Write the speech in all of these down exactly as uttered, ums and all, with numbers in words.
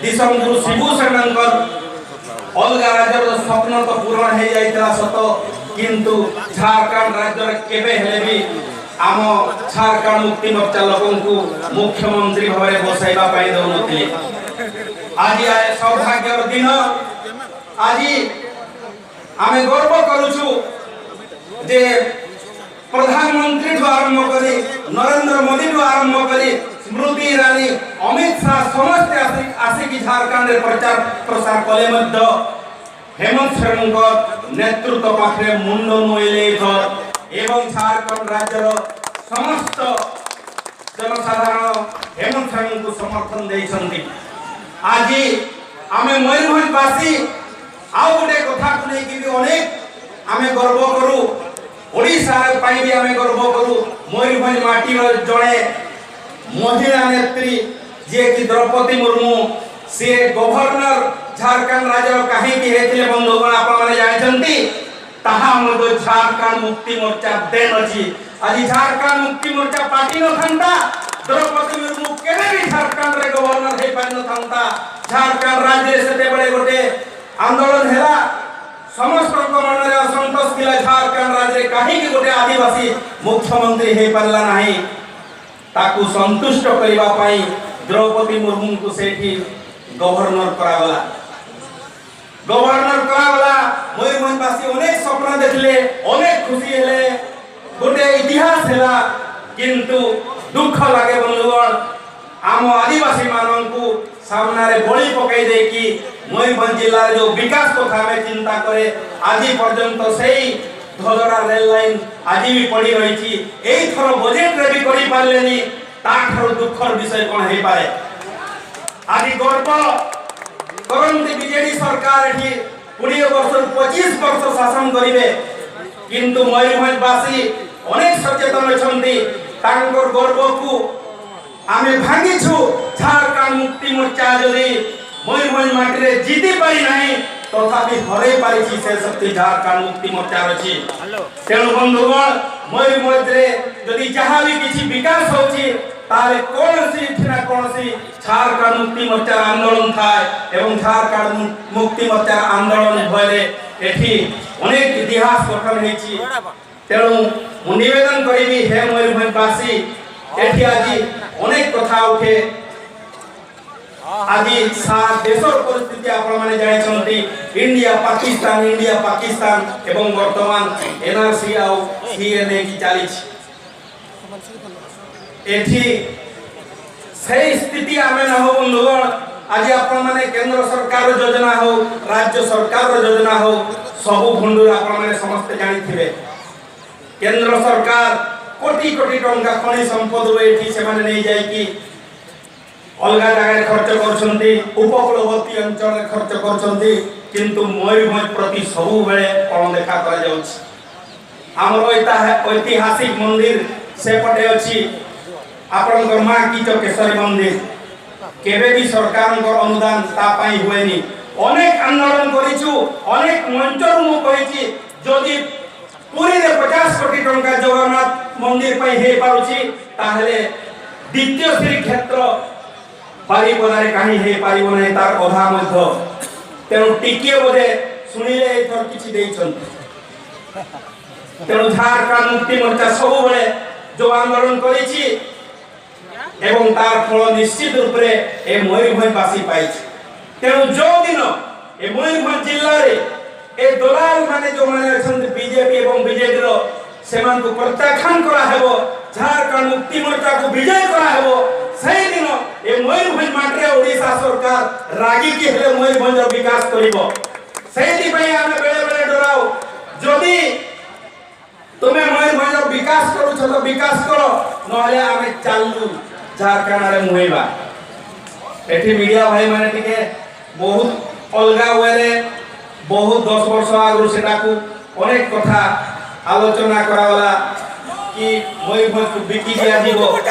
ଦିଶମ ଗୁରୁ ଶିବୁ ସେନାଙ୍କର ଅଲଗା ରାଜ୍ୟର ସ୍ୱପ୍ନ ତ ପୂରଣ ହେଇଯାଇଥିଲା ସତ, କିନ୍ତୁ ଝାଡ଼ଖଣ୍ଡ ରାଜ୍ୟରେ କେବେ ହେଲେ ବି ଆମ ଝାଡ଼ଖଣ୍ଡ ମୁକ୍ତି ମୋର୍ଚ୍ଚା ଲୋକଙ୍କୁ ମୁଖ୍ୟମନ୍ତ୍ରୀ ଭାବରେ ବସାଇବା ପାଇଁ ଦଉନଥିଲେ। ଆଜି ଏ ସୌଭାଗ୍ୟର ଦିନ। ଆଜି ଆମେ ଗର୍ବ କରୁଛୁ ଯେ ପ୍ରଧାନମନ୍ତ୍ରୀଠୁ ଆରମ୍ଭ କରି, ନରେନ୍ଦ୍ର ମୋଦିଠୁ ଆରମ୍ଭ କରି, ସ୍ମୃତି ଇରାନୀ, ଅମିତ ଶାହ ସମସ୍ତେ ଆସି ଆସିକି ଝାଡ଼ଖଣ୍ଡରେ ପ୍ରଚାର ପ୍ରସାର କଲେ ମଧ୍ୟ ହେମନ୍ତ ସୋରେନଙ୍କ ନେତୃତ୍ୱ ପାଖରେ ମୁଣ୍ଡ ନୁଆଇଲେ ଏବଂ ଝାଡ଼ଖଣ୍ଡ ରାଜ୍ୟର ସମସ୍ତ ଜନସାଧାରଣ ହେମନ୍ତ ସୋରେନଙ୍କୁ ସମର୍ଥନ ଦେଇଛନ୍ତି। ଆଜି ଆମେ ମୟୂରଭଞ୍ଜବାସୀ ଆଉ ଗୋଟେ କଥାକୁ ନେଇକି ବି ଅନେକ ଆମେ ଗର୍ବ କରୁ, ଓଡ଼ିଶା ପାଇଁ ବି ଆମେ ଗର୍ବ କରୁ। ମୟୂରଭଞ୍ଜ ମାଟିର ଜଣେ ମହିଳା ନେତ୍ରୀ ଯିଏକି ଦ୍ରୌପଦୀ ମୁର୍ମୁ, ସିଏ ଗଭର୍ଣ୍ଣର ଝାଡ଼ଖଣ୍ଡ ରାଜ୍ୟର କାହିଁକି ହେଇଥିଲେ ବନ୍ଧୁଗଣ, ଆପଣମାନେ ଜାଣିଛନ୍ତି? ତାହା ମଧ୍ୟ ଝାଡ଼ଖଣ୍ଡ ମୁକ୍ତି ମୋର୍ଚ୍ଚା ଦେନ୍ ଅଛି। ଆଜି ଝାଡ଼ଖଣ୍ଡ ମୁକ୍ତି ମୋର୍ଚ୍ଚା ପାର୍ଟି ନଥାନ୍ତା, ଦ୍ରୌପଦୀ ମୁର୍ମୁ କେବେ ବି ଝାଡ଼ଖଣ୍ଡରେ ଗଭର୍ଣ୍ଣର ହେଇପାରିନଥାନ୍ତା। ଝାଡ଼ଖଣ୍ଡ ରାଜ୍ୟରେ ସେତେବେଳେ ଗୋଟେ ଆନ୍ଦୋଳନ ହେଲା, ସମସ୍ତଙ୍କ ମନରେ ଅସନ୍ତୋଷ ଥିଲା, ଝାଡ଼ଖଣ୍ଡ ରାଜ୍ୟରେ କାହିଁକି ଗୋଟେ ଆଦିବାସୀ ମୁଖ୍ୟମନ୍ତ୍ରୀ ହେଇପାରିଲା ନାହିଁ। ତାକୁ ସନ୍ତୁଷ୍ଟ କରିବା ପାଇଁ ଦ୍ରୌପଦୀ ମୁର୍ମୁଙ୍କୁ ସେଇଠି ଗଭର୍ଣ୍ଣର କରାଗଲା। ଗଭର୍ଣ୍ଣର କରାଗଲା। ମୟୂରଭଞ୍ଜବାସୀ ଅନେକ ସ୍ୱପ୍ନ ଦେଖିଲେ, ଅନେକ ଖୁସି ହେଲେ, ଗୋଟେ ଇତିହାସ ହେଲା। କିନ୍ତୁ ଦୁଃଖ ଲାଗେ ବନ୍ଧୁଗଣ, ଆମ ଆଦିବାସୀମାନଙ୍କୁ ସାମ୍ନାରେ ବଳି ପକାଇ ଦେଇକି ମୟୂରଭଞ୍ଜ ଜିଲ୍ଲାରେ ଯେଉଁ ବିକାଶ କଥା ଆମେ ଚିନ୍ତା କରେ, ଆଜି ପର୍ଯ୍ୟନ୍ତ ସେଇ ଧୋଦରା ରେଳ ଲାଇନ ଆଜି ବି ପଡ଼ି ରହିଛି। ଏଇଥର ବଜେଟରେ ବି କରିପାରିଲେନି, ତାଠାରୁ ଦୁଃଖର ବିଷୟ କ'ଣ ହେଇପାରେ? ଆଜି ଗର୍ବ କରନ୍ତି ବିଜେଡି ସରକାର ଏଠି କୋଡ଼ିଏ ବର୍ଷରୁ ପଚିଶ ବର୍ଷ ଶାସନ କରିବେ, କିନ୍ତୁ ମୟୂରଭଞ୍ଜବାସୀ ଅନେକ ସଚେତନ ଅଛନ୍ତି। ତାଙ୍କର ଗର୍ବକୁ ଆମେ ଭାଙ୍ଗିଛୁ। ଝାଡ଼ଖଣ୍ଡ ମୁକ୍ତି ମୋର୍ଚ୍ଚା ଯଦି ମୟୂରଭଞ୍ଜ ମାଟିରେ ଜିତି ପାରି ନାହିଁ, ତଥାପି ହରେଇ ପାରିଛି ସେ ଶକ୍ତି ଝାଡ଼ଖଣ୍ଡ ମୁକ୍ତି ମୋର୍ଚ୍ଚାର ଅଛି। ତେଣୁ ବନ୍ଧୁଗଣ, ମୟୂରଭଞ୍ଜରେ ଯଦି ଯାହା ବି କିଛି ବିକାଶ ହଉଛି, ତାହେଲେ କୌଣସି ଏଠି ନା କୌଣସି ଝାରଖଣ୍ଡ ମୁକ୍ତି ମୋର୍ଚ୍ଚା ଆନ୍ଦୋଳନ ଥାଏ ଏବଂ ଝାରଖଣ୍ଡ ମୁ- ମୁକ୍ତି ମୋର୍ଚ୍ଚା ଆନ୍ଦୋଳନ ଭୟରେ ଏଠି ଅନେକ ଇତିହାସ ଗଠନ ହେଇଛି। ତେଣୁ ମୁଁ ନିବେଦନ କରିବି, ହେ ମୟୂରଭଞ୍ଜବାସୀ, ଏଠି ଆଜି ଅନେକ କଥା ଉଠେ। ଆଜି ସାରା ଦେଶର ପରିସ୍ଥିତି ଆପଣମାନେ ଜାଣିଛନ୍ତି, ଇଣ୍ଡିଆ ପାକିସ୍ତାନ, ଇଣ୍ଡିଆ ପାକିସ୍ତାନ, ଏବଂ ବର୍ତ୍ତମାନ ଏନ୍ଆର୍ସି ଆଉ ସିଏ ନେଇକି ଚାଲିଛି। ଏଠି ସେଇ ସ୍ଥିତି ଆମେ ନ ହଉ ବନ୍ଧୁଗଣ। ଆଜି ଆପଣମାନେ କେନ୍ଦ୍ର ସରକାରର ଯୋଜନା ହଉ, ରାଜ୍ୟ ସରକାରର ଯୋଜନା ହଉ, ସବୁ ଭଣ୍ଡୁର ଆପଣମାନେ ସମସ୍ତେ ଜାଣିଥିବେ। କେନ୍ଦ୍ର ସରକାର କୋଟି କୋଟି ଟଙ୍କା ଖଣି ସମ୍ପଦରୁ ଏଠି ସେମାନେ ନେଇଯାଇକି ଅଲଗା ଜାଗାରେ ଖର୍ଚ୍ଚ କରୁଛନ୍ତି, ଉପକୂଳବର୍ତ୍ତୀ ଅଞ୍ଚଳରେ ଖର୍ଚ୍ଚ କରୁଛନ୍ତି, କିନ୍ତୁ ମୟୂରଭଞ୍ଜ ପ୍ରତି ସବୁବେଳେ ଅଣଦେଖା କରାଯାଉଛି। ଆମର ଐତିହା- ଐତିହାସିକ ମନ୍ଦିର ସେପଟେ ଅଛି, ଆପଣଙ୍କର ମା କିଚକେଶ୍ୱରୀ ମନ୍ଦିର, କେବେ ବି ସରକାରଙ୍କ ଅନୁଦାନ ତା ପାଇଁ ହୁଏନି। ଅନେକ ଆନ୍ଦୋଳନ କରିଛୁ, ଅନେକ ମଞ୍ଚରୁ ମୁଁ କହିଛି, ଯଦି ପୁରୀରେ ପଚାଶ କୋଟି ଟଙ୍କା ଜଗନ୍ନାଥ ମନ୍ଦିର ପାଇଁ ହେଇପାରୁଛି, ତାହେଲେ ଦ୍ୱିତୀୟ ଶ୍ରୀକ୍ଷେତ୍ର ବାରିପଦାରେ କାହିଁ ହେଇପାରିବ ନାହିଁ, ତାର ଅଧା ମଧ୍ୟ। ତେଣୁ ଟିକିଏ ବୋଧେ ଶୁଣିଲେ ଏଇଥର କିଛି ଦେଇଛନ୍ତି। ତେଣୁ ଝାରଖଣ୍ଡ ମୁକ୍ତି ମୋର୍ଚ୍ଚା ସବୁବେଳେ ଯୋଉ ଆନ୍ଦୋଳନ କରିଛି ଏବଂ ତାର ଫଳ ନିଶ୍ଚିତ ରୂପରେ ଏ ମୟୂରଭଞ୍ଜବାସୀ ପାଇଛି। ତେଣୁ ଯୋଉ ଦିନ ଏ ମୟୂରଭଞ୍ଜ ଜିଲ୍ଲାରେ ଏ ଦଲାଲ ମାନେ ଯୋଉମାନେ ଅଛନ୍ତି ବିଜେପି ଏବଂ ବିଜେଡିର, ସେମାନଙ୍କୁ ପ୍ରତ୍ୟାଖ୍ୟାନ କରାହେବ, ଝାରଖଣ୍ଡ ମୁକ୍ତି ମୋର୍ଚ୍ଚାକୁ ବିଜୟ କରାହେବ, ସେଇଦିନ ଏ ମୟୂରଭଞ୍ଜ ମାଟିରେ ଓଡ଼ିଶା ସରକାର ରାଗିକି ହେଲେ ମୟୂରଭଞ୍ଜର ବିକାଶ କରିବ। ସେଇଥିପାଇଁ ଆମେ ବେଳେ ବେଳେ ଡରାଉ, ଯଦି ତୁମେ ମୟୂରଭଞ୍ଜର ବିକାଶ କରୁଛ ତ ବିକାଶ କର, ନହେଲେ ଆମେ ଚାଲୁ ଝାରଖଣ୍ଡ ଆଡ଼େ ମୁହେଇବା। ଏଠି ମିଡ଼ିଆ ଭାଇମାନେ ଟିକେ ବହୁତ ଅଲଗା ୱେରେ, ବହୁତ ଦଶ ବର୍ଷ ଆଗରୁ ସେଟାକୁ ଅନେକ କଥା ଆଲୋଚନା କରାଗଲା କି ମୟୂରଭଞ୍ଜକୁ ବିକି ଦିଆଯିବ,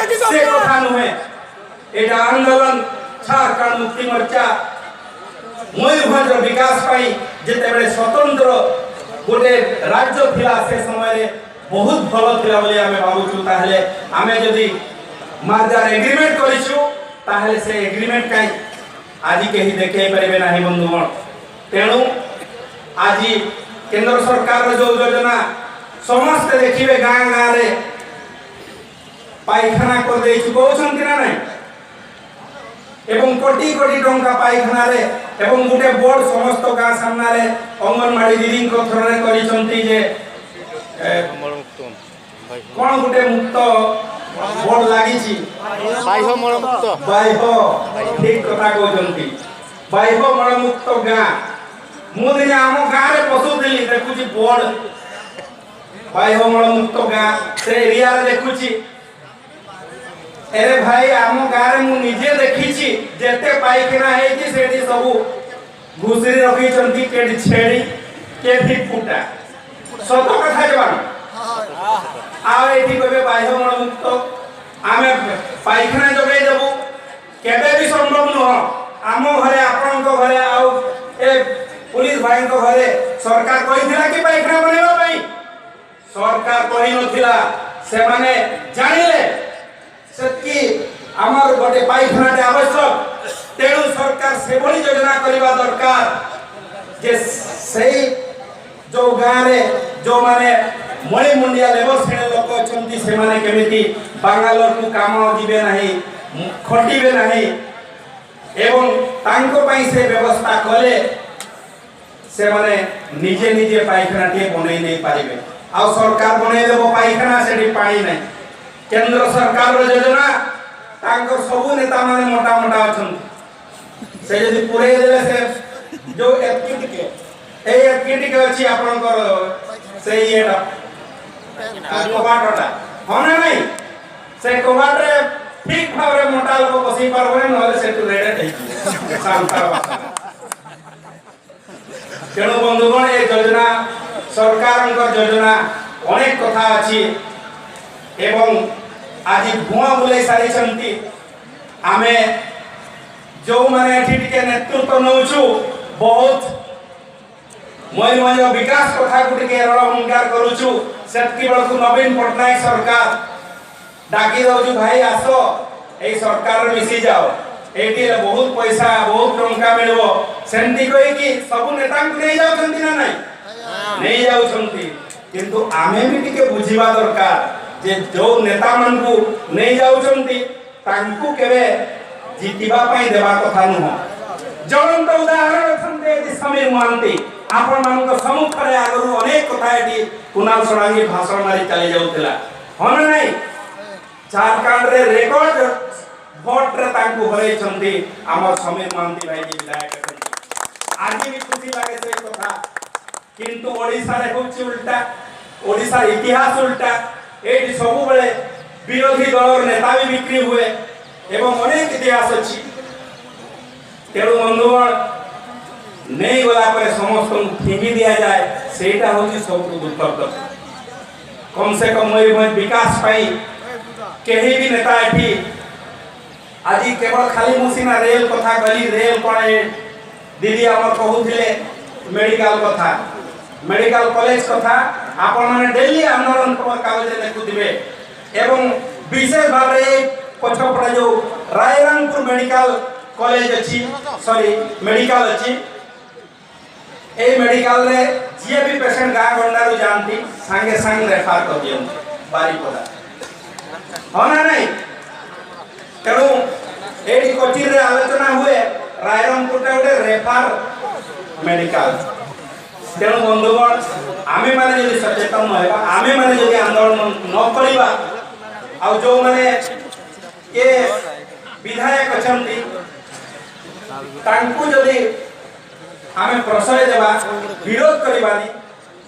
ସେ କଥା ନୁହେଁ। ଏଇଟା ଆନ୍ଦୋଳନ ଝାରଖଣ୍ଡ ମୁକ୍ତି ମୋର୍ଚ୍ଚା ମୟୂରଭଞ୍ଜର ବିକାଶ ପାଇଁ ଯେତେବେଳେ ସ୍ୱତନ୍ତ୍ର ଗୋଟେ ରାଜ୍ୟ ଥିଲା, ସେ ସମୟରେ ବହୁତ ଭଲ ଥିଲା ବୋଲି ଆମେ ଭାବୁଛୁ। ତାହେଲେ ଆମେ ଯଦି ମାର୍ଜର ଏଗ୍ରିମେଣ୍ଟ କରିଛୁ, ତାହେଲେ ସେ ଏଗ୍ରିମେଣ୍ଟ କାହିଁ ଆଜି କେହି ଦେଖେଇ ପାରିବେ ନାହିଁ ବନ୍ଧୁଗଣ। ତେଣୁ ଆଜି କେନ୍ଦ୍ର ସରକାରର ଯୋଉ ଯୋଜନା, ସମସ୍ତେ ଦେଖିବେ ଗାଁ ଗାଁରେ ପାଇଖାନା କରିଦେଇଛୁ, କହୁଛନ୍ତି ନା ନାହିଁ? ଏବଂ କୋଟି କୋଟି ଟଙ୍କା ପାଇଖାନାରେ ଏବଂ ଗୋଟେ ବୋର୍ଡ ସମସ୍ତ ଗାଁ ସାମ୍ନାରେ ଅଙ୍ଗନବାଡି ଦିଦିଙ୍କ ଥ୍ରୋରେ କରିଛନ୍ତି ଯେ, ଏ, କଣ ଗୋଟେ ମୁକ୍ତ ବୋର୍ଡ ଲାଗିଛି। ବାହ୍ୟ ମଳମୁକ୍ତ। ବାହ୍ୟ, ଠିକ କଥା କହୁଛନ୍ତି, ବାହ୍ୟ ମଳମୁକ୍ତ ଗାଁ। ମୁଁ ଦିନେ ଆମ ଗାଁରେ ପଶୁଥିଲି, ଦେଖୁଛି ବୋର୍ଡ ବାହ୍ୟ ମଳମୁକ୍ତ ଗାଁ, ସେ ଏରିଆରେ ଦେଖୁଛି। ଏରେ ଭାଇ, ଆମ ଗାଁରେ ମୁଁ ନିଜେ ଦେଖିଛି, ଯେତେ ପାଇଖାନା ହେଇଛି ସେଠି ସବୁ ଘୁଷୁରି ରଖିଛନ୍ତି, କେଠି ଛେଳି, କେଠି କୁଟା। ସତ କଥା ଜବାନ। ଆଉ ଏଠି କହିବେ ବାହ୍ୟ ମଳମୁକ୍ତ, ଆମେ ପାଇଖାନା ଯୋଗାଇ ଦେବୁ। କେବେ ବି ସମ୍ଭବ ନୁହଁ। ଆମ ଘରେ, ଆପଣଙ୍କ ଘରେ, ଆଉ ଏ ପୁଲିସ ଭାଇଙ୍କ ଘରେ ସରକାର କହିଥିଲା କି ପାଇଖାନା ବନେଇବା ପାଇଁ? ସରକାର କହିନଥିଲା। ସେମାନେ ଜାଣିଲେ ସେତିକି ଆମର ଗୋଟେ ପାଇଖାନାଟେ ଆବଶ୍ୟକ, ତେଣୁ ସରକାର ସେଭଳି ଯୋଜନା କରିବା ଦରକାର ଯେ ସେଇ ଯୋଉ ଗାଁରେ ଯୋଉମାନେ ମଳିମୁଣ୍ଡିଆ ଲେବର ଶ୍ରେଣୀର ଲୋକ ଅଛନ୍ତି, ସେମାନେ କେମିତି ବାଙ୍ଗାଲୋରକୁ କାମ ଯିବେ ନାହିଁ, ଖଟିବେ ନାହିଁ ଏବଂ ତାଙ୍କ ପାଇଁ ସେ ବ୍ୟବସ୍ଥା କଲେ ସେମାନେ ନିଜେ ନିଜେ ପାଇଖାନାଟିଏ ବନେଇ ନେଇ ପାରିବେ। ଆଉ ସରକାର ବନେଇଦେବ ପାଇଖାନା, ସେଠି ପାଣି ନାହିଁ। କେନ୍ଦ୍ର ସରକାରର ଯୋଜନା, ତାଙ୍କର ସବୁ ନେତାମାନେ ମୋଟା ମୋଟା ଅଛନ୍ତି। ସେ ଯଦି ପୁରେଇ ଦେଲେ, ସେ ଯୋଉ ଏତିକି ଟିକେ, ଏଇ ଏତିକି ଟିକେ ଅଛି ଆପଣଙ୍କର ସେ ଇଏଟା, ଆ, କବାଟଟା, ହଁ ନା ନାଇଁ? ସେ କବାଟରେ ଠିକ ଭାବରେ ମୋଟା ଲୋକ ପଶି ପାରିବନି, ନହେଲେ ସେଠୁ ରେଡେଡ ହେଇଯିବ ସାନ୍ତାଳ ଭାଷାରେ। ତେଣୁ ବନ୍ଧୁଗଣ, ଏ ଯୋଜନା, ସରକାରଙ୍କ ଯୋଜନା ଅନେକ କଥା ଅଛି ଏବଂ ଆଜି ଭୁଆଁ ବୁଲେଇ ସାରିଛନ୍ତି। ଆମେ ଯୋଉମାନେ ଏଠି ଟିକେ ନେତୃତ୍ୱ ନେଉଛୁ, ବହୁତ ମୟୂରଭଞ୍ଜ ବିକାଶ କଥାକୁ ଟିକେ ରଳହଙ୍କାର କରୁଛୁ, ସେତିକି ବେଳକୁ ନବୀନ ପଟ୍ଟନାୟକ ସରକାର ଡାକି ଦଉଛୁ, "ଭାଇ ଆସ, ଏଇ ସରକାରରେ ମିଶିଯାଅ, ଏଇଠି ହେଲେ ବହୁତ ପଇସା, ବହୁତ ଟଙ୍କା ମିଳିବ।" ସେମିତି କହିକି ସବୁ ନେତାଙ୍କୁ ନେଇଯାଉଛନ୍ତି ନା ନାଇଁ? ନେଇଯାଉଛନ୍ତି। କିନ୍ତୁ ଆମେ ବି ଟିକେ ବୁଝିବା ଦରକାର ଯେ ଯୋଉ ନେତାମାନଙ୍କୁ ନେଇଯାଉଛନ୍ତି, ତାଙ୍କୁ କେବେ ଜିତିବା ପାଇଁ ଦେବା କଥା ନୁହଁ। ଜ୍ୱଳନ୍ତ ଉଦାହରଣ ଅଛନ୍ତି ଏଠି ସମୀର ମହାନ୍ତି। ଆପଣମାନଙ୍କ ସମ୍ମୁଖରେ ଆଗରୁ ଅନେକ କଥା ଏଠି କୁନାଲ ଷଡ଼ଙ୍ଗୀ ଭାଷଣ ମାରି ଚାଲି ଯାଉଥିଲା, ହଁ ନା ନାଇଁ? ଝାଡ଼ଖଣ୍ଡରେ ରେକର୍ଡ ଭୋଟରେ ତାଙ୍କୁ ହରେଇଛନ୍ତି ଆମର ସମୀର ମହାନ୍ତି ଭାଇ, ଯିଏ ବିଧାୟକ ଅଛନ୍ତି। ଆଜି ବି ଖୁସି ଲାଗେ ସେ କଥା। କିନ୍ତୁ ଓଡ଼ିଶାରେ ହେଉଛି ଉଲ୍ଟା, ଓଡ଼ିଶାର ଇତିହାସ ଉଲ୍ଟା। ଏଇଠି ସବୁବେଳେ ବିରୋଧୀ ଦଳର ନେତା ବି ବିକ୍ରି ହୁଏ ଏବଂ ଅନେକ ଇତିହାସ ଅଛି। ତେଣୁ ବନ୍ଧୁଗଣ, ନେଇଗଲା ପରେ ସମସ୍ତଙ୍କୁ ଫିଙ୍ଗି ଦିଆଯାଏ, ସେଇଟା ହେଉଛି ସବୁଠୁ ଦୁଃଖର କଥା। କମ୍ ସେ କମ୍ ମୟୂରଭଞ୍ଜ ବିକାଶ ପାଇଁ କେହି ବି ନେତା ଏଠି, ଆଜି କେବଳ ଖାଲି ମୁଁ ସିନା ରେଲ କଥା କହିଲି, ରେଲ କ'ଣ ଏ ଦିଦି ଆମର କହୁଥିଲେ ମେଡିକାଲ କଥା, ମେଡିକାଲ କଲେଜ କଥା ଆପଣମାନେ ଡେଲି ଆନ୍ଦୋଳନ ଖବର କାଗଜରେ ଲେଖୁଥିବେ। ଏବଂ ବିଶେଷ ଭାବରେ ଏଇ ପଛପଟେ ଯୋଉ ରାଇରଙ୍ଗପୁର ମେଡିକାଲ କଲେଜ ଅଛି, ସରି, ମେଡିକାଲ ଅଛି, ଏଇ ମେଡିକାଲରେ ଯିଏ ବି ପେସେଣ୍ଟ ଗାଁ ଗଣ୍ଡାରୁ ଯାଆନ୍ତି, ସାଙ୍ଗେ ସାଙ୍ଗେ ରେଫର କରିଦିଅନ୍ତି ବାରିପଦା, ହଁ ନା ନାଇଁ? ତେଣୁ ଏଇଠି କୋଚିରେ ଆଲୋଚନା ହୁଏ, ରାଇରଙ୍ଗପୁରଟା ଗୋଟେ ରେଫର ମେଡିକାଲ। ତେଣୁ ବନ୍ଧୁଗଣ, ଆମେମାନେ ଯଦି ସଚେତନ ନ ହେବା, ଆମେମାନେ ଯଦି ଆନ୍ଦୋଳନ ନ କରିବା, ଆଉ ଯୋଉମାନେ ଏ ବିଧାୟକ ଅଛନ୍ତି, ତାଙ୍କୁ ଯଦି ଆମେ ପ୍ରଶ୍ରୟ ଦେବା, ବିରୋଧ କରିବାନି,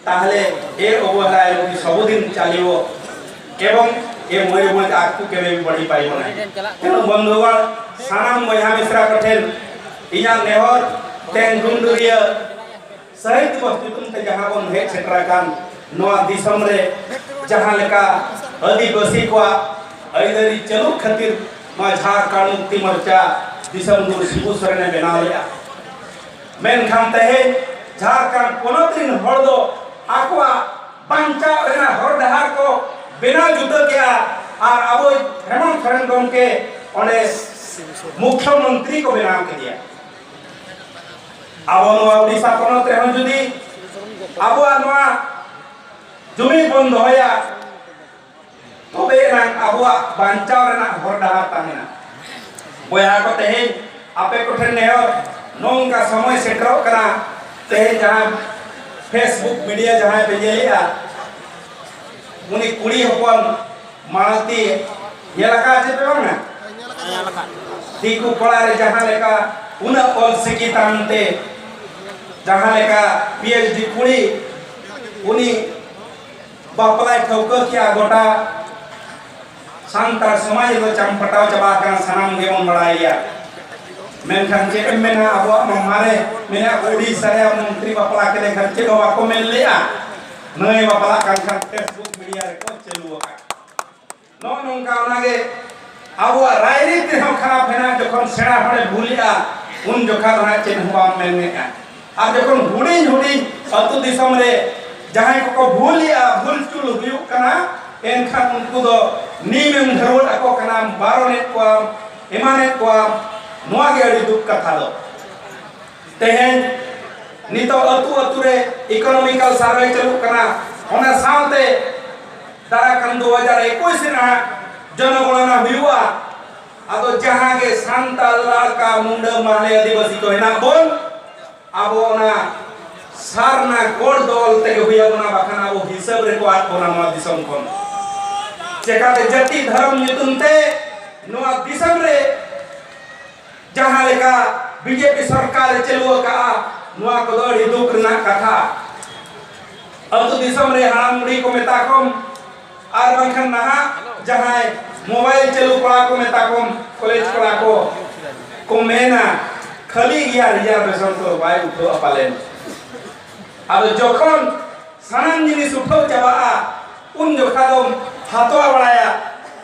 ତାହେଲେ ଏ ଅବହେଳା ଏମିତି ସବୁଦିନ ଚାଲିବ ଏବଂ ଏ ମୟୂରଭଞ୍ଜ ଆଗକୁ କେବେ ବି ବଢ଼ି ପାରିବ ନାହିଁ। ତେଣୁ ବନ୍ଧୁଗଣ, ᱥᱟᱱᱟᱢ ᱵᱚᱭᱦᱟ ᱢᱤᱥᱨᱟ ᱠᱚᱴᱷᱮᱱ ᱤᱧᱟᱹᱜ ᱱᱮᱦᱚᱨ, ᱛᱮᱦᱮᱧ ᱰᱩᱢᱰᱩᱨᱤᱭᱟᱹ ᱥᱟᱹᱦᱤᱛ ᱵᱚᱥᱛᱤ ᱧᱩᱛᱩᱢ ᱛᱮ ᱡᱟᱦᱟᱸ ᱵᱚᱱ ᱦᱮᱡ ᱥᱮᱴᱮᱨ ᱟᱠᱟᱱ ᱱᱚᱣᱟ ᱫᱤᱥᱚᱢ ᱨᱮ, ᱡᱟᱦᱟᱸ ᱞᱮᱠᱟ ᱟᱹᱫᱤᱵᱟᱹᱥᱤ ᱠᱚᱣᱟᱜ ᱟᱹᱭᱫᱟᱹᱨᱤ ᱪᱟᱹᱞᱩ ᱠᱷᱟᱹᱛᱤᱨ ᱱᱚᱣᱟ ᱡᱷᱟᱲᱠᱷᱚᱸᱰ ᱢᱩᱠᱛᱤ ᱢᱳᱨᱪᱟ ᱫᱤᱥᱚᱢ ᱜᱩᱨᱩ ᱥᱤᱵᱩ ᱥᱚᱨᱮᱱᱮ ᱵᱮᱱᱟᱣ ᱞᱮᱫᱼᱟ᱾ ᱢᱮᱱᱠᱷᱟᱱ ᱛᱮᱦᱮᱧ ᱡᱷᱟᱲᱠᱷᱚᱸᱰ ᱯᱚᱱᱚᱛ ᱨᱤᱱ ᱦᱚᱲ ᱫᱚ ᱟᱠᱚᱣᱟᱜ ᱵᱟᱧᱪᱟᱣ ᱨᱮᱱᱟᱜ ᱦᱚᱨ ᱰᱟᱦᱟᱨ ᱠᱚ ᱵᱮᱱᱟᱣ ᱡᱩᱴᱟᱹ ᱠᱮᱜᱼᱟ᱾ ᱟᱨ ᱟᱵᱚ ᱦᱮᱢᱚᱱᱛ ᱥᱚᱨᱮᱱ ᱜᱚᱢᱠᱮ ᱚᱸᱰᱮ ᱢᱩᱠᱷᱭᱚᱢᱚᱱᱛᱨᱤ ᱠᱚ ᱵᱮᱱᱟᱣ ᱠᱮᱫᱮᱭᱟ᱾ ᱟᱵᱚ ᱱᱚᱣᱟ ᱩᱰᱤᱥᱟ ᱯᱚᱱᱚᱛ ᱨᱮᱦᱚᱸ ᱡᱩᱫᱤ ᱟᱵᱚᱣᱟᱜ ᱱᱚᱣᱟ ᱡᱩᱢᱤᱫ ᱵᱚᱱ ᱫᱚᱦᱚᱭᱟ, ᱛᱚᱵᱮ ᱮᱱᱟᱝ ᱟᱵᱚᱣᱟᱜ ᱵᱟᱧᱪᱟᱣ ᱨᱮᱱᱟᱜ ᱦᱚᱨ ᱰᱟᱦᱟᱨ ᱛᱟᱦᱮᱱᱟ᱾ ᱵᱚᱭᱦᱟ ᱠᱚ, ᱛᱮᱦᱮᱧ ᱟᱯᱮ ᱠᱚᱴᱷᱮᱱ ᱱᱮᱦᱚᱨ, ᱱᱚᱝᱠᱟ ᱥᱚᱢᱚᱭ ᱥᱮᱴᱮᱨᱚᱜ ᱠᱟᱱᱟ, ᱛᱮᱦᱮᱧ ᱡᱟᱦᱟᱸ Facebook media ᱡᱟᱦᱟᱸᱭ ᱯᱮ ᱧᱮᱞᱮᱜᱼᱟ, ᱩᱱᱤ ᱠᱩᱲᱤ ᱦᱚᱯᱚᱱ ᱢᱟᱞᱚᱛᱤ ᱧᱮᱞ ᱟᱠᱟᱫ ᱪᱮ ᱯᱮ ᱵᱟᱝᱟ? ᱫᱤᱠᱩ ᱯᱟᱲᱟ ᱨᱮ ᱡᱟᱦᱟᱸ ᱞᱮᱠᱟ ᱩᱱᱟᱹᱜ ᱚᱞ ᱪᱤᱠᱤ ᱛᱟᱢ ᱛᱮ, ᱡᱟᱦᱟᱸ ᱞᱮᱠᱟ PhD ᱠᱩᱲᱤ, ᱩᱱᱤ ᱵᱟᱯᱞᱟᱭ ᱴᱷᱟᱹᱣᱠᱟᱹ ᱠᱮᱜᱼᱟ᱾ ᱜᱚᱴᱟ ᱥᱟᱱᱛᱟᱲ ᱥᱚᱢᱟᱡᱽ ᱨᱮᱫᱚ ᱪᱟᱢᱯᱟᱴᱟᱣ ᱪᱟᱵᱟ ᱟᱠᱟᱱᱟ, ᱥᱟᱱᱟᱢ ᱜᱮᱵᱚᱱ ᱵᱟᱲᱟᱭ ᱜᱮᱭᱟ᱾ ᱢᱮᱱᱠᱷᱟᱱ ᱪᱮᱫ ᱮᱢ ᱢᱮᱱᱟ, ᱟᱵᱚᱣᱟᱜ ᱢᱟ ᱢᱟᱨᱮ ᱢᱮᱱᱟᱜ, ᱩᱰᱤᱥᱟ ᱨᱮᱭᱟᱜ ᱢᱚᱱᱛᱨᱤ ᱵᱟᱯᱞᱟ ᱠᱮᱫᱮ ᱠᱷᱟᱱ ᱪᱮᱫ ᱦᱚᱸ ᱵᱟᱠᱚ ᱢᱮᱱ ᱞᱮᱜᱼᱟ᱾ ᱱᱩᱭ ᱵᱟᱯᱞᱟᱜ ᱠᱟᱱ ᱠᱷᱟᱱ Facebook media ᱨᱮᱠᱚ ᱪᱟᱹᱞᱩ ᱟᱠᱟᱫ᱾ ᱱᱚᱜᱼᱚ ᱱᱚᱝᱠᱟ ᱚᱱᱟᱜᱮ ᱟᱵᱚᱣᱟᱜ ᱨᱟᱭᱨᱤᱛ ᱨᱮᱦᱚᱸ ᱠᱷᱟᱨᱟᱯ ᱦᱮᱱᱟᱜ᱾ ᱡᱚᱠᱷᱚᱱ ᱥᱮᱬᱟ ᱦᱚᱲᱮ ᱵᱷᱩᱞᱮᱜᱼᱟ, ᱩᱱ ᱡᱚᱠᱷᱟ ᱫᱚ ᱦᱟᱸᱜ ᱪᱮᱫ ᱦᱚᱸ ᱵᱟᱢ ᱢᱮᱱᱮᱜᱼᱟ᱾ ᱟᱨ ᱡᱚᱠᱷᱚᱱ ᱦᱩᱰᱤᱧ ᱦᱩᱰᱤᱧ ᱟᱹᱛᱩ ᱫᱤᱥᱚᱢ ᱨᱮ ᱡᱟᱦᱟᱸᱭ ᱠᱚᱠᱚ ᱵᱷᱩᱞᱮᱜᱼᱟ, ᱵᱷᱩᱞ ᱪᱩᱞ ᱦᱩᱭᱩᱜ ᱠᱟᱱᱟ, ᱮᱱᱠᱷᱟᱱ ᱩᱱᱠᱩ ᱫᱚ ᱱᱤᱭᱚᱢᱮᱢ ᱫᱷᱟᱹᱨᱣᱟᱹᱲ ᱟᱠᱚ ᱠᱟᱱᱟ, ᱵᱟᱨᱚᱱᱮᱫ ᱠᱚᱣᱟᱢ, ᱮᱢᱟᱱᱮᱫ ᱠᱚᱣᱟᱢ᱾ ᱱᱚᱣᱟ ᱜᱮ ᱟᱹᱰᱤ ᱫᱩᱠ ᱠᱟᱛᱷᱟ ᱫᱚ᱾ ᱛᱮᱦᱮᱧ ᱱᱤᱛᱚᱜ ᱟᱹᱛᱩ ᱟᱹᱛᱩ ᱨᱮ economical survey ᱪᱟᱹᱞᱩᱜ ᱠᱟᱱᱟ, ᱚᱱᱟ ᱥᱟᱶᱛᱮ ᱫᱟᱨᱟᱭ ᱠᱟᱱ ᱫᱩ ᱦᱟᱡᱟᱨ ᱮᱠᱩᱥ ᱨᱮᱱᱟᱜ ᱡᱚᱱᱚᱜᱚᱬᱚᱱᱟ ᱦᱩᱭᱩᱜᱼᱟ᱾ ᱟᱫᱚ ᱡᱟᱦᱟᱸ ᱜᱮ ᱥᱟᱱᱛᱟᱲ, ᱞᱟᱲᱠᱟ, ᱢᱩᱱᱰᱟᱹ, ᱢᱟᱦᱞᱮ, ᱟᱹᱫᱤᱵᱟᱹᱥᱤ ᱠᱚ ᱦᱮᱱᱟᱜ ᱵᱚᱱ, ᱟᱵᱚ ᱚᱱᱟ ᱥᱟᱨᱱᱟ code ᱫᱚ ᱚᱞ ᱛᱮᱜᱮ ᱦᱩᱭ ᱟᱵᱚᱱᱟ, ᱵᱟᱠᱷᱟᱱ ᱟᱵᱚ ᱦᱤᱥᱟᱹᱵ ᱨᱮᱠᱚ ᱟᱫ ᱵᱚᱱᱟ ᱱᱚᱣᱟ ᱫᱤᱥᱚᱢ ᱠᱷᱚᱱ᱾ ᱪᱮᱠᱟᱛᱮ ᱡᱟᱹᱛᱤ ᱫᱷᱚᱨᱚᱢ ᱧᱩᱛᱩᱢ ᱛᱮ ᱱᱚᱣᱟ ᱫᱤᱥᱚᱢ ᱨᱮ ᱡᱟᱦᱟᱸ ᱞᱮᱠᱟ BJP ᱥᱚᱨᱠᱟᱨ ᱮ ᱪᱟᱹᱞᱩ ᱟᱠᱟᱫᱼᱟ, ᱱᱚᱣᱟ ᱠᱚᱫᱚ ᱟᱹᱰᱤ ᱫᱩᱠ ᱨᱮᱱᱟᱜ ᱠᱟᱛᱷᱟ᱾ ᱟᱹᱛᱩ ᱫᱤᱥᱚᱢ ᱨᱮ ᱦᱟᱲᱟᱢ ᱵᱩᱲᱦᱤ ᱠᱚ ᱢᱮᱛᱟ ᱠᱚᱢ, ᱟᱨ ᱵᱟᱝᱠᱷᱟᱱ ᱱᱟᱦᱟᱜ ᱡᱟᱦᱟᱸᱭ mobile ᱪᱟᱹᱞᱩ ᱠᱚᱲᱟ ᱠᱚ ᱢᱮᱛᱟ ᱠᱚᱢ, ᱠᱚᱞᱮᱡᱽ ᱠᱚᱲᱟ ᱠᱚ, ᱠᱚ ᱢᱮᱱᱟ, "ᱠᱷᱟᱹᱞᱤ ᱜᱮᱭᱟ reservation ᱠᱚ, ᱵᱟᱭ ᱩᱴᱷᱟᱹᱣᱟ ᱯᱟᱞᱮᱱ᱾" ᱟᱫᱚ ᱡᱚᱠᱷᱚᱱ ᱥᱟᱱᱟᱢ ᱡᱤᱱᱤᱥ ᱩᱴᱷᱟᱹᱣ ᱪᱟᱵᱟᱜᱼᱟ, ᱩᱱ ᱡᱚᱠᱷᱟ ᱫᱚᱢ ᱦᱟᱛᱣᱟ ᱵᱟᱲᱟᱭᱟ,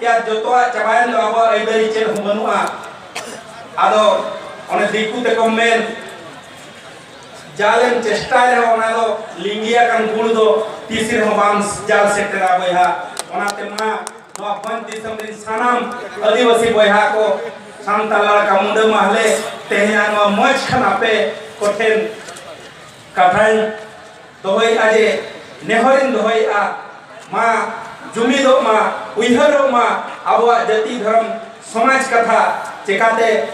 ᱭᱟ ᱡᱚᱛᱚᱣᱟᱜ ᱪᱟᱵᱟᱭᱮᱱ ᱫᱚ, ᱟᱵᱚᱣᱟᱜ ᱟᱹᱭᱫᱟᱹᱨᱤ ᱪᱮᱫ ᱦᱚᱸ ᱵᱟᱹᱱᱩᱜᱼᱟ᱾ ᱟᱫᱚ ᱚᱱᱮ ᱫᱤᱠᱩ ᱛᱮᱠᱚ ᱢᱮᱱ, ᱡᱟᱞᱮᱢ ᱪᱮᱥᱴᱟᱭ ᱨᱮᱦᱚᱸ ᱚᱱᱟ ᱫᱚ ᱞᱤᱸᱜᱤ ᱟᱠᱟᱱ ᱜᱩᱲ ᱫᱚ ᱛᱤᱥ ᱨᱮᱦᱚᱸ ᱵᱟᱢ ᱡᱟᱞ ᱥᱮᱴᱮᱨᱟ ᱵᱚᱭᱦᱟ᱾ ᱚᱱᱟᱛᱮ ᱢᱟ ᱱᱚᱣᱟ ᱵᱷᱚᱸᱡᱽ ᱫᱤᱥᱚᱢ ᱨᱤᱱ ᱥᱟᱱᱟᱢ ᱟᱹᱫᱤᱵᱟᱹᱥᱤ ᱵᱚᱭᱦᱟ ᱠᱚ, ᱥᱟᱱᱛᱟᱲ ᱞᱟᱲᱠᱟ ᱢᱩᱸᱰᱟᱹ ᱢᱟᱦᱞᱮ, ᱛᱮᱦᱮᱧᱟᱜ ᱱᱚᱣᱟ ᱢᱚᱸᱪ ᱠᱷᱚᱱ ᱟᱯᱮ ᱠᱚᱴᱷᱮᱱ ᱠᱟᱛᱷᱟᱧ ᱫᱚᱦᱚᱭᱮᱫᱼᱟ ᱡᱮ ᱱᱮᱦᱚᱨᱤᱧ ᱫᱚᱦᱚᱭᱮᱫᱼᱟ, ᱢᱟ ᱡᱩᱢᱤᱫᱚᱜ ᱢᱟ, ᱩᱭᱦᱟᱹᱨᱚᱜ ᱢᱟ ᱟᱵᱚᱣᱟᱜ ᱡᱟᱹᱛᱤ ᱫᱷᱚᱨᱚᱢ ᱥᱚᱢᱟᱡᱽ ᱠᱟᱛᱷᱟ᱾ ᱪᱮᱠᱟᱛᱮ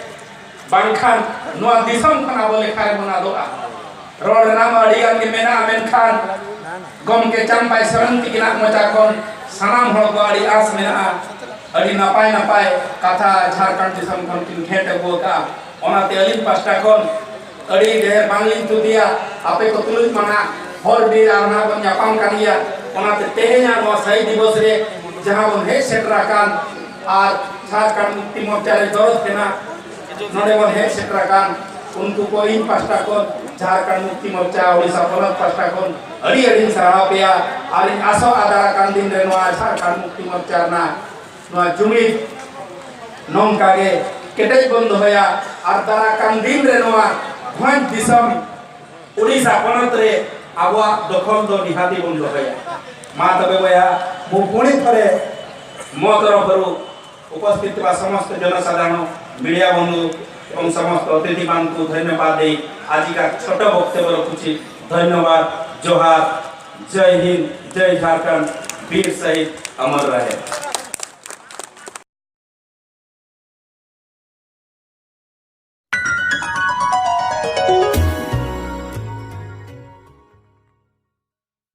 ᱵᱟᱝᱠᱷᱟᱱ ᱱᱚᱣᱟ ᱫᱤᱥᱚᱢ ᱠᱷᱚᱱ ᱟᱵᱚ ᱞᱮᱠᱷᱟ ᱨᱮᱵᱚᱱ ᱟᱫᱚᱜᱼᱟ᱾ ᱨᱚᱲ ᱨᱮᱱᱟᱜ ᱢᱟ ᱟᱹᱰᱤ ᱜᱟᱱ ᱜᱮ ᱢᱮᱱᱟᱜᱼᱟ, ᱢᱮᱱᱠᱷᱟᱱ ᱜᱚᱢᱠᱮ ᱪᱟᱢᱯᱟᱭ ᱥᱚᱨᱮᱱ ᱛᱤᱠᱤᱱᱟᱜ ᱢᱚᱪᱟ ᱠᱷᱚᱱ ᱥᱟᱱᱟᱢ ᱦᱚᱲ ᱠᱚ ᱟᱹᱰᱤ ᱟᱸᱥ ᱢᱮᱱᱟᱜᱼᱟ, ᱟᱹᱰᱤ ᱱᱟᱯᱟᱭ ᱱᱟᱯᱟᱭ ᱠᱟᱛᱷᱟ ᱡᱷᱟᱲᱠᱷᱚᱸᱰ ᱫᱤᱥᱚᱢ ᱠᱷᱚᱱ ᱠᱤᱱ ᱜᱷᱮᱸᱴ ᱟᱹᱜᱩ ᱟᱠᱟᱫᱼᱟ᱾ ᱚᱱᱟᱛᱮ ᱟᱹᱞᱤᱧ ᱯᱟᱥᱴᱟ ᱠᱷᱚᱱ ᱟᱹᱰᱤ ᱰᱷᱮᱨ ᱵᱟᱝᱞᱤᱧ ᱛᱩᱫᱤᱭᱟ, ᱟᱯᱮ ᱠᱚ ᱛᱩᱞᱩᱡ ᱢᱟᱱᱟ ᱦᱚᱨ ᱵᱤᱨ ᱟᱨ ᱱᱟᱦᱟᱜ ᱵᱚᱱ ᱧᱟᱯᱟᱢ ᱠᱟᱱ ᱜᱮᱭᱟ᱾ ᱚᱱᱟᱛᱮ ᱛᱮᱦᱮᱧᱟᱜ ᱱᱚᱣᱟ ᱥᱟᱹᱦᱤ ᱫᱤᱵᱚᱥ ᱨᱮ ᱡᱟᱦᱟᱸ ᱵᱚᱱ ᱦᱮᱡ ᱥᱮᱴᱮᱨ ᱟᱠᱟᱱ ᱟᱨ ᱡᱷᱟᱲᱠᱷᱚᱸᱰ ᱢᱩᱠᱛᱤ ᱢᱳᱨᱪᱟ ᱨᱮ ᱫᱚᱨᱚᱫ ᱠᱟᱱᱟ, ᱱᱚᱰᱮ ᱵᱚᱱ ᱦᱮᱡ ᱥᱮᱴᱮᱨ ᱟᱠᱟᱱ ᱩᱱᱠᱩ ᱠᱚ ᱤᱧ ᱯᱟᱥᱴᱟ ᱠᱷᱚᱱ, ᱡᱷᱟᱲᱠᱷᱚᱸᱰ ᱢᱩᱠᱛᱤ ᱢᱳᱨᱪᱟ ᱳᱰᱤᱥᱟ ᱯᱚᱱᱚᱛ ᱯᱟᱥᱴᱟ ᱠᱷᱚᱱ ᱟᱹᱰᱤ ᱟᱹᱰᱤᱧ ᱥᱟᱨᱦᱟᱣ ᱯᱮᱭᱟ᱾ ᱟᱨ ᱤᱧ ᱟᱥᱚᱜᱼᱟ ᱫᱟᱨᱟ ᱠᱟᱱ ᱫᱤᱱ ᱨᱮ ᱱᱚᱣᱟ ᱡᱷᱟᱲᱠᱷᱚᱸᱰ ᱢᱩᱠᱛᱤ ᱢᱳᱨᱪᱟ ᱨᱮᱱᱟᱜ ᱱᱚᱣᱟ ᱡᱩᱢᱤᱫ ᱱᱚᱝᱠᱟ ᱜᱮ ᱠᱮᱴᱮᱡ ᱵᱚᱱ ᱫᱚᱦᱚᱭᱟ᱾ ᱟᱨ ᱫᱟᱨᱟ ᱠᱟᱱ ᱫᱤᱱ ᱨᱮ ᱱᱚᱣᱟ ᱵᱷᱚᱸᱡᱽ ᱫᱤᱥᱚᱢ ᱳᱰᱤᱥᱟ ᱯᱚᱱᱚᱛ ᱨᱮ ᱟᱵᱚᱣᱟᱜ ᱫᱚᱠᱷᱚᱞ ᱫᱚ ᱱᱤᱦᱟᱹᱛᱤ ᱵᱚᱱ ᱫᱚᱦᱚᱭᱟ᱾ ᱢᱟ ᱛᱚᱵᱮ ᱵᱚᱭᱦᱟ, ᱢᱩ ᱯᱩᱱᱤ ᱛᱷᱚᱨᱮ ᱢᱚ ᱛᱚᱨᱚᱯᱷ ᱨᱩ ᱩᱯᱚᱥᱛᱷᱤᱛ ᱛᱤᱵᱟ ᱥᱚᱢᱚᱥᱛᱚ ᱡᱚᱱᱚᱥᱟᱫᱷᱟᱨᱚᱬ, ᱢᱤᱰᱤᱭᱟ ᱵᱚᱱᱫᱷᱩ ᱮᱵᱚᱝ ᱥᱚᱢᱚᱥᱛᱚ ᱚᱛᱤᱛᱷᱤ ᱢᱟᱱᱠᱩ ᱫᱷᱚᱱᱭᱚᱵᱟᱫ ᱫᱮᱭ ᱟᱡᱤᱠᱟ ᱪᱷᱳᱴᱚ ᱵᱚᱠᱛᱚᱵᱵᱚ ᱨᱚᱠᱷᱩᱪᱷᱤ᱾ ᱫᱷᱚᱱᱭᱚᱵᱟᱫ, ᱡᱚᱦᱟᱨ, ᱡᱚᱭ ᱦᱤᱱᱫ, ᱡᱚᱭ ᱡᱷᱟᱨᱠᱷᱚᱸᱰ, ᱵᱤᱨ ᱥᱚᱦᱤᱫ ᱚᱢᱚᱨ ᱨᱚᱦᱮ।